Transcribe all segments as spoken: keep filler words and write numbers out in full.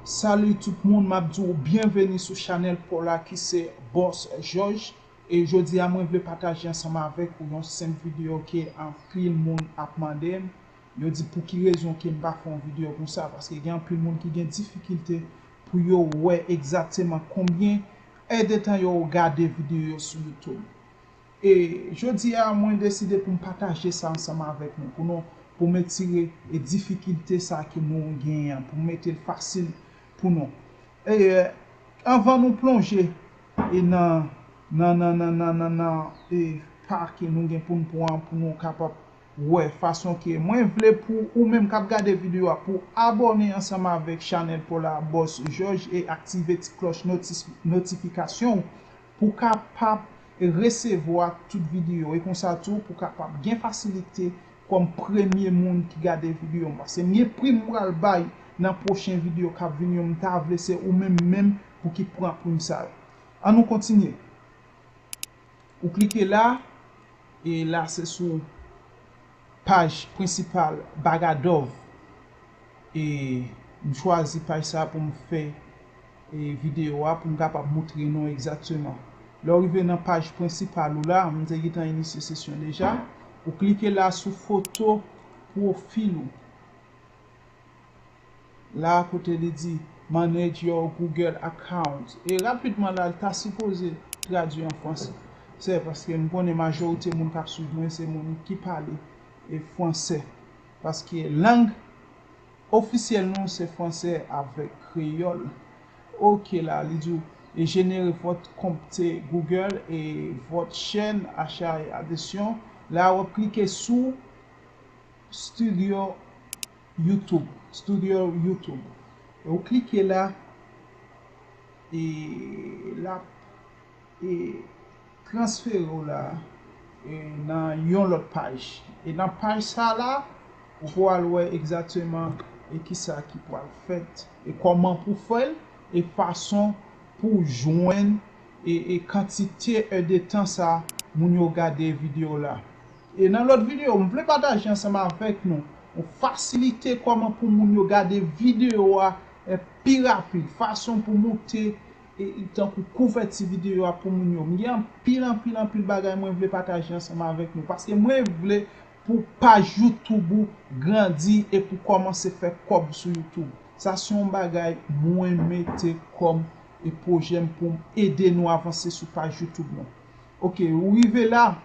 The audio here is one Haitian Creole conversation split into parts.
Salut tout moun, m ap di w byenveni sou chanèl pa w la ki se Boss George. E jodi a mwen vle pataje ansanm avèk ou yon senp videyo ke anpil moun ap mande m. Yo di pou ki rezon ke m pa fè yon videyo konsa, paske gen anpil moun ki gen difikilte pou yo wè egzakteman konbyen èdtan yo gade videyo yo sou YouTube. E jodi a, mwen deside pou m pataje sa ansanm avèk nou, pou nou, pou m etire e difikilte sa ke nou genyen an, pou m mete l fasil pou nou. E anvan nou plonje e nan nan nan nan nan nan nan e pa ke nou gen pou n pran pou nou kapab wè fason ke mwen vle pou ou menm k ap gade videyo a pou abòne ansanm avèk chanèl pa w la Boss George e aktive ti klòch notis- notifikasyon w pou kapab resevwa tout videyo e konsa tou pou kapab gen fasilite kòm premye moun ki gade videyo m paske m gen pri m pral bay nan pwochen videyo k ap vini yo m ta vle se ou menm menm pou ki pran pri m sa yo. An nou kontinye. Ou klike la e la se sou paj prensipal Bagadòv. E m chwazi paj sa pou m fè e videyo a pou m kapab moutre nou egzakteman. Lè w rive nan paj prensipal ou la, m te gentan inisye sesyon deja, ou klike la sou foto pwofil ou. La kote li di manage your Google account. E rapidman la, l ta sipoze tradui an fransè. Se paske m konnen majorite moun k ap swiv mwen se moun ki pale e fransè. Paske lang ofisyèl nou se fransè avèk kreyòl. Ok la, li di w e générer votre compte Google et votre chaîne achat et adhésion. La w ap klike sou Studio YouTube. Studio YouTube. E w klike la e l ap e transfere w la e nan yon lòt paj. E nan paj sa la, ou pral wè egzakteman e kisa ki pral fèt e kòman pou fè l e fason pou jwenn e, e kantite èdtan sa moun yo gade videyo la. E nan lòt videyo, m vle pataje ansanm avèk nou yon fasilite kòman pou moun yo gade videyo a e pi rapid, fason pou moute e, e tankou kouvèti videyo a pou moun yo. M gen anpil, anpil, anpil bagay mwen vle pataje ansanm avèk nou. Paske mwen vle pou paj YouTube ou grandi e pou kòmanse fè kòb sou YouTube. Sa se yon bagay mwen mete kòm e pwojè m pou m ede nou avanse sou paj YouTube nou. Ok, ou rive la,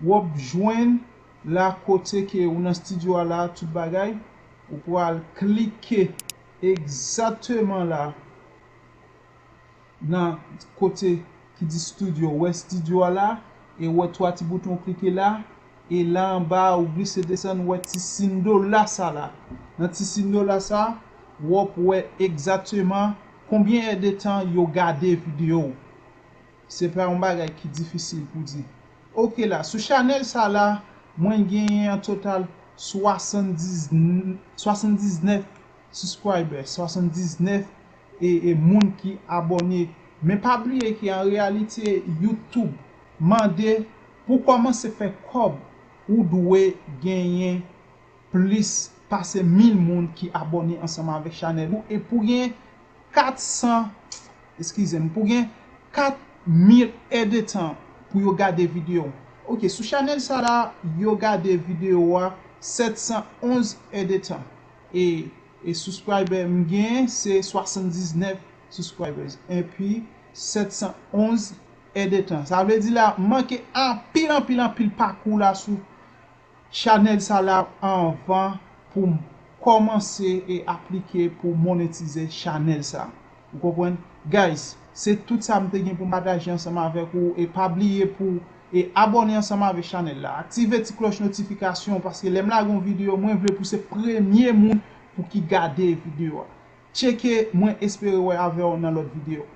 w ap jwenn la kote ke ou nan estidyo a la, tout bagay, ou pral klike egzakteman la nan kote ki di studio, ou wè studio a la, e ou wè twa ti bouton ou klike la, e la anba ou glise desann ou wè ti sindola sa la. Nan ti sindola sa, w ap wè egzakteman konbyen èdtan yo gade videyo w. Se pa yon bagay ki difisil pou di. Ok la, sou chanèl sa la, mwen genyen an total swasanndiznèf, swasanndiznèf subscriber, swasanndiznèf e, e moun ki abòne. Men pa bliye ke an reyalite YouTube mande pou kòmanse fè kòb, ou dwe genyen plis pase mil moun ki abòne ansanm avèk chanèl ou e pou gen kat san, eskize m, pou gen kat mil èdtan pou yo gade videyo. Ok, sou chanèl sa la, yo gade videyo a sèt san onz èdtan. E, e subscriber m gen se swasanndiznèf subscribers. Epi sèt san onz èdtan. Sa vle di la, manke anpil, anpil, anpil pakou la sou chanèl sa la anvan pou m kòmanse e aplike pou monetize chanèl sa. Ou konprann? Guys, se tout sa m te gen pou m pataje ansanm avèk ou. E pa bliye pou e abòne ansanm avèk chanèl la. Aktive ti klòch notifikasyon paske lè m lage yon videyo, mwen vle pou se premye moun pou ki gade videyo a. Tcheke, mwen espere wè avè w nan lòt videyo.